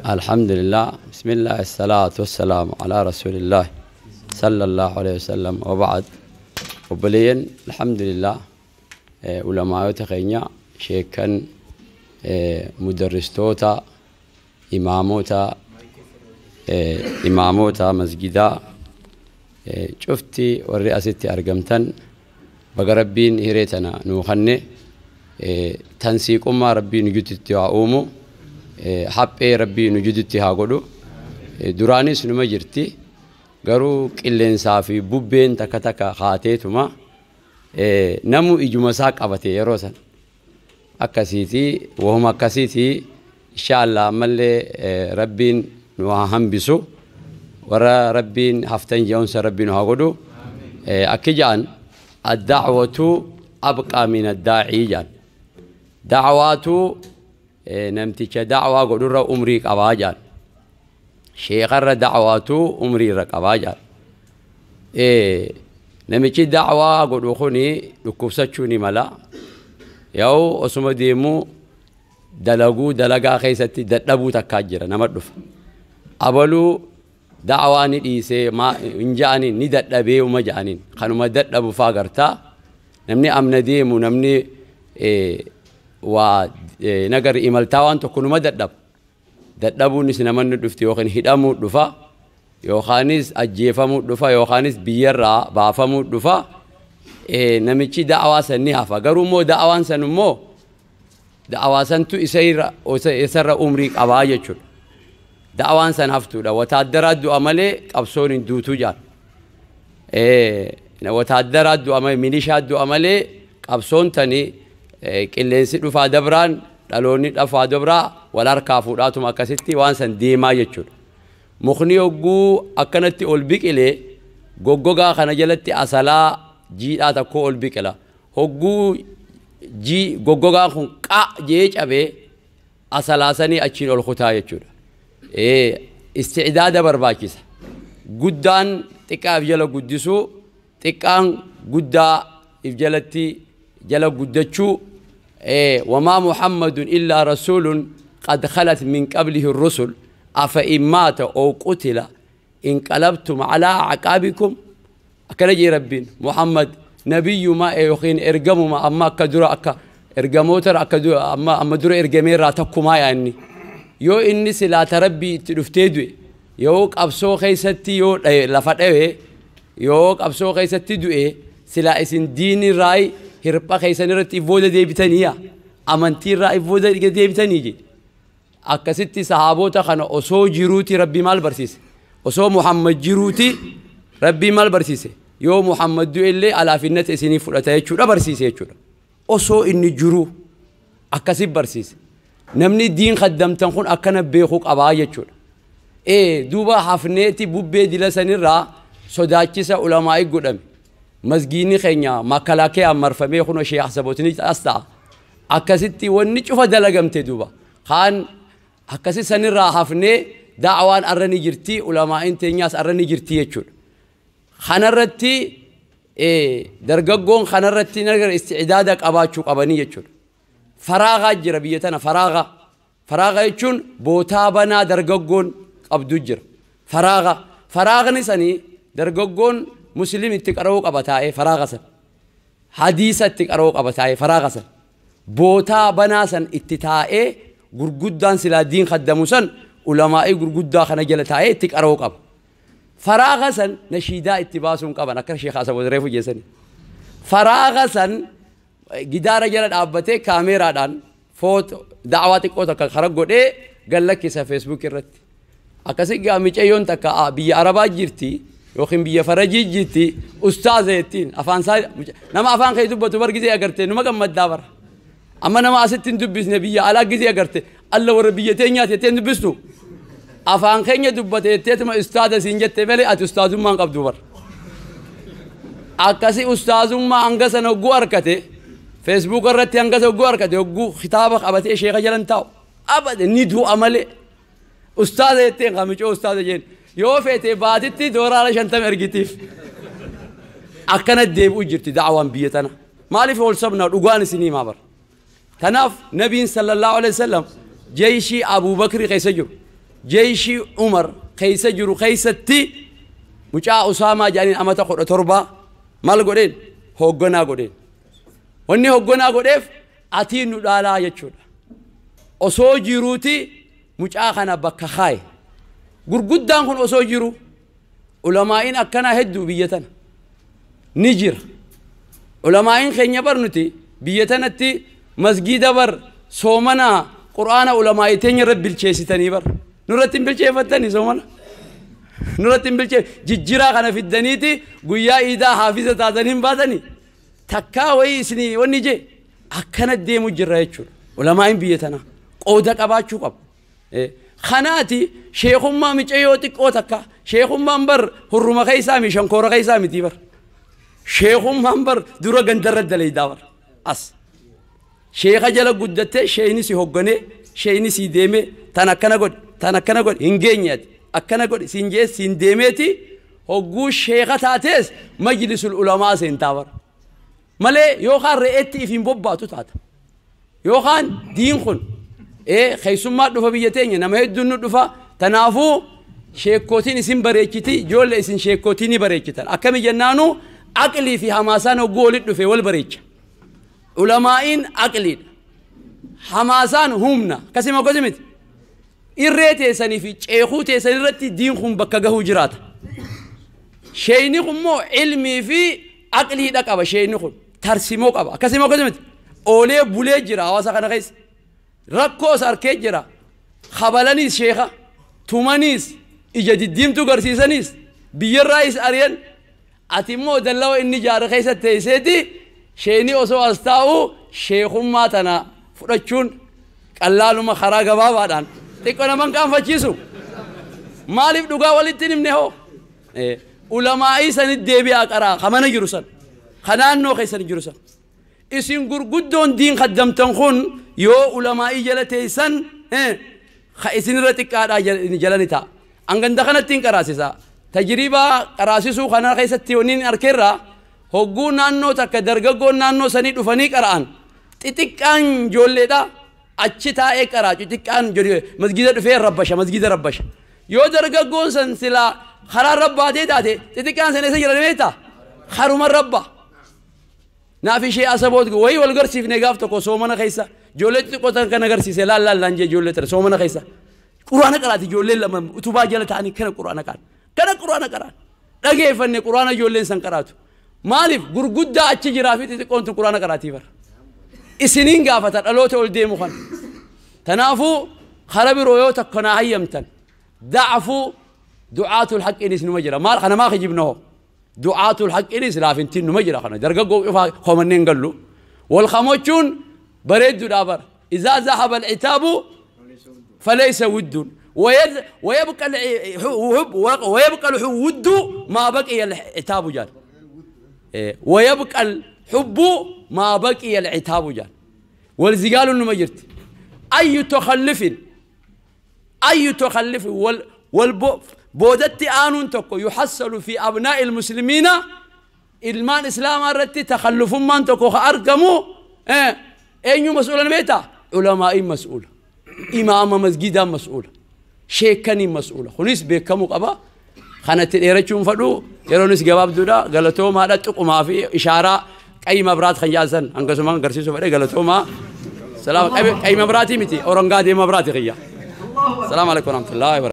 الحمد لله بسم الله الصلاة والسلام على رسول الله صلى الله عليه وسلم وبعد وبلين الحمد لله علماء تخينيا شيكا مدرستوتا إماموتا إماموتا مسجدا شفتي والرئاسة أرقمتن بقربين هريتنا نوخني تنسيق أمة ربي نجدتي أومو حبي ربي نجدتي هاقولو دراني سنما جرتي garuu qilleensaa fi bubbeen takka takka haateetuma namu ijuma isaa qabate yeroo san akkasiiti wahuma akkasiiti inshaallah ammallee rabbiin nu haa hambisu warra rabbiin haftan je'umsa rabbiin nu haa godhu akki ja'an adda'watu abqaa min addaa'ii ja'an da'waatu namticha da'waa godhurra umrii qabaa ja'an sheekarra da'waatu umrii irra qabaa ja'an namichi da'waa godhu kuni dhukkubsachuu ni mala yoo osuma deemuu dalaguu dalagaa keessatti dadhabuu takkaa jira nama dhufa abaluu da'waa ni dhiisee hin ja'aniin ni dadhabee uma ja'aniin kanuma dadhabu faa gartaa namni amna deemu namni waa nagar imaltaa waan tokko numa dadhaba dadhabuunis namanni dhufti yookiin hidhamuu dhufa yookaanis ajjeefamuu dhufa yookaanis biyyarraa baafamuu dhufa namichi da'awaa san ni hafa garuu immoo da'awaan san immoo da'awaa santu isarra umrii qabaa jechuudha da'awaan san haftuudha wataaddaraa du'a malee qabsoon hin duutuu jaal wataaddaraa du'a malee milishaa du'a malee qabsoon tani qilleensi dhufaa dabraan dhaloonni dhafaa dabraa wal harkaa fuudhaatuma akkasitti waan san deemaa jechuudha. Mukni hogguu akkanatti ol biqilee goggogaa kana jalatti asalaa jiidhaa tokko ol biqila. Hogguu goggogaan kun qa jee cabee asalaa sanii achiin ol kutaa jechuudha. Isticdaada barbaachisa. Guddaan xiqqaa if jala guddisuu, xiqqaan guddaa if jalatti jala guddachuu. وما محمد إلا رسول قد خلت من قبله الرسل أفإن مات أو قتل انقلبتم على أعقابكم أكرجي ربين محمد نبي ما يخين إرجموا ما أما كدر أك إرجموتر أكدر أما در إرجمير راتكما يعني يو إني سلا تربي تلفتدوي يوك أبسو خيستي يو لفتوي يوك أبسو خيستي دوي سلا إسن دين راي hirpha keessan irratti booda deebitaniya amantii irraa booda deebitanii jedhe akkasitti sahaabota kana osoo jiruuti rabbi maal barsiise osoo Muhammad jiruuti rabbi maal barsiise yoo Muhammad du'e illee alaafinnata isinii fudhata jechuudha barsiise jechuudha osoo inni jiru akkasi barsiise namni diin khaddamtan kun akkana beekuu qabaa jechuudha duuba hafneeti bubbee dila sanirraa sodaachisa ulamaa'ii godhame masgiinni keenya makalaakeyaa marfamee kunoo sheekh sabootni as ta'a akkasitti wanni cufa dalagamte duuba kaan akkasi sanirraa hafnee da'awaan arra ni jirti ulamaa'in teenyaas arra ni jirti jechuudha kanarratti dargaggoon kanarratti nagar isticdaada qabaachuu qabanii jechuudha faraagaa jira biyya tana faraagaa faraagaa jechuun bootaa banaa dargaggoon qabdu jira faraagaa faraagni sanii dargaggoon مسلم اتقرأوا قبطاء فراغسا حديث اتقرأوا قبطاء فراغسا بوتا بناسا اتتاء غرغدان سلا دين خدموسا علماء غرغدا خنا جلتاء اتقرأوا قب فراغسا نشيدا اتباسون قبا نكر شيخ أسابو ريفو جيسني فراغسا جدار جلد أبته كاميرا دان فوت دعواتك أوتك خرج قد قال لك كيسا فيسبوك الرت أكاسي قامي تيون تكا بيا عربا جرتي yookiin biyya farajii jirti ustaaza jettiin afaan isaa nama afaan kee dubbatu bar gizee agarte numa gammaddaa bara amma nama asitti hin dubbisne biyya alaa gizee agarte alla warra biyya teenyaati jettee hin dubbistu afaan keenya dubbate jetteetuma ustaaza siin jette malee ati ustaazummaa hin qabdu bara akkasi ustaazummaa hanga sana hogguu harkate feesbuuk irratti hanga sana hogguu harkate hogguu kitaaba qabatee sheeka jalan taa'u abada ni du'a malee ustaaza jetteen kamicoo ustaaza jeen yoo feete baatitti doolaara 50 ergitiif akkana deebi'u jirti da'awaan biyya tana maaliif ol sabna dhugaan isinii maa bara tanaaf nabiin sallallahu alaihi wasallam jeeshii Abuu Bakri keessa jiru Jeeshii Umar keessa jiru keessatti mucaa Usaamaa jedhaniin amata 17 maal godheen hoogganaa godheen. Wanni hoogganaa godheef atiin nu dhaalaa jechuudha. Osoo jiruuti mucaa kana bakka kaaye. Gurguddaan kun osoo jiru ulamaa'iin akkanaa hedduu biyya tana ni jira. Ulamaa'iin keenya bar nuti biyya tanatti masgiida bar soomanaa qur'aana ulamaa'ii teenya irra bilcheessitanii bar. Nurratti hin bilcheeffattanii soomana. Nurratti hin bilchee jijjiraa kana fiddaniiti guyyaa iidaa haafiza taatanii hin baatanii. Takkaa wayii isinii wanni jee akkana deemu jirra jechuudha. Ulamaa'iin biyya tanaa qooda qabaachuu qabu. Kanaati sheekummaa micayyoo xiqqoo takka sheekummaan bar hurruma keessaa mi shankoora keessaa miti bar. Sheekummaan bar dura gandarra dalaydaa bar as. Sheeka jala guddattee sheeyni si hoogganee sheeyni si deemee tan akkana godhe tan akkana godhe hin geenye ati akkana godhe siin jee siin deemeeti hogguu sheeka taatees majlisul ulamaa seentaa bar. Malee yookaan re'eetti if hin bobbaatu taata. Yookaan diin kun keessummaa dhufa biyya teenya nama hedduun nu dhufa tanaafuu sheekkootiin isin bareechiti ijoollee isin sheekkootiin ni bareechitan. Akkami jennaanu aqlii fi hamaasaan hogguu walitti dhufe wal bareecha. Ulamaa'iin aqliidha. Hamaasaan humna. Akkasuma akkasuma miti. Irree teessanii fi ceekuu teessan irratti diin kun bakka gahuu jiraata. Sheeyni kun immoo ilmii fi aqliidha qaba sheeyni kun. Tarsimoo qaba. Akkasuma akkasuma miti. Oolee bulee jira hawaasa kana keessa. Rakkoos arkee jira. Kabalaniis sheeka. Tumaniis ija diddiimtuu garsiisaniis biyyarraayis ari'an. Ati immoo dallawa inni jaara keessa teesseeti sheeyni osoo as taa'u sheekummaa tana fudhachuun qallaaluma karaa gabaabaadhaan xiqqoo naman qaanfachiisu. Maaliif dhugaa walitti hin himne hoo? Ulamaa'ii sanit deebi'aa qaraa kamana jiru san ka naannoo keessan jiru san. Isin gurguddoon diin kaddamtan kun yoo ulamaa'ii jala teessan ka isinirra xiqqaadhaa jala ni ta'a. Anganda kanatti hin qaraasisa. Tajriibaa qaraasisuu kana keessatti wanni arkeerraa hogguu naannoo takka dargaggoon naannoo sanii dhufanii qara'an xixiqqaan ijoolleedha achi taa'ee qaraa xixiqqaan masgiida dhufee rabbasha masgiida rabbasha. Yoo dargaggoon san silaa karaa rabbaatee taate xixiqqaan san eessa jira beektaa? Karuma rabba. Naaf ishee asaboot wayii wal garsiifne gaaf tokko soomana keessa ijoollee xixiqqoo tan kan agarsiise laal laal laan jee ijoollee tana soomana keessa. Quraana qaraati ijoollee lama utubaa jala ta'anii kana quraana qaraan. Kana quraana qaraan. Dhageeffanne quraana ijoolleen san qaraatu. Maaliif gurguddaa achi jiraa fi xixiqqoon tun quraana qaraatii bara. Isiniin gaafata dhaloota ol deemu kana. Tanaafuu kara biroo yoo takka naa hayyamtan da'afuu du'aatul haqqiinis numa jira. Maal kana maa kijibna hoo? Du'aatul haqqiinis laafintiin numa jira kana. Dargaggoo cufaa komanneen gallu. Wal kamochuun bareedduudhaa bara. Izaa zahaba al-itaabu فليس ود ويبقى الحب ويبقى الود ما بقي العتاب جان. ويبقى الحب ما بقي العتاب جان. والزقال انه ما جرت اي تخلف اي تخلف والبودت ان تكو يحصل في ابناء المسلمين المان اسلام الرتي تخلف من تكو ارقموا اي مسؤول بيتا علماء مسؤول إمام مسجد مسؤول شيكني مسؤول خنيس بكم قبا خانة الإيرتشون فدو يرونس جواب دودا غلطوا ما لا ما في إشارة أي مبرات خيازن أنقسمان قرسيسو فري غلطوا ما سلام أي مبراتي متي أورنجادي مبراتي خيا. السلام عليكم ورحمة الله وبركاته.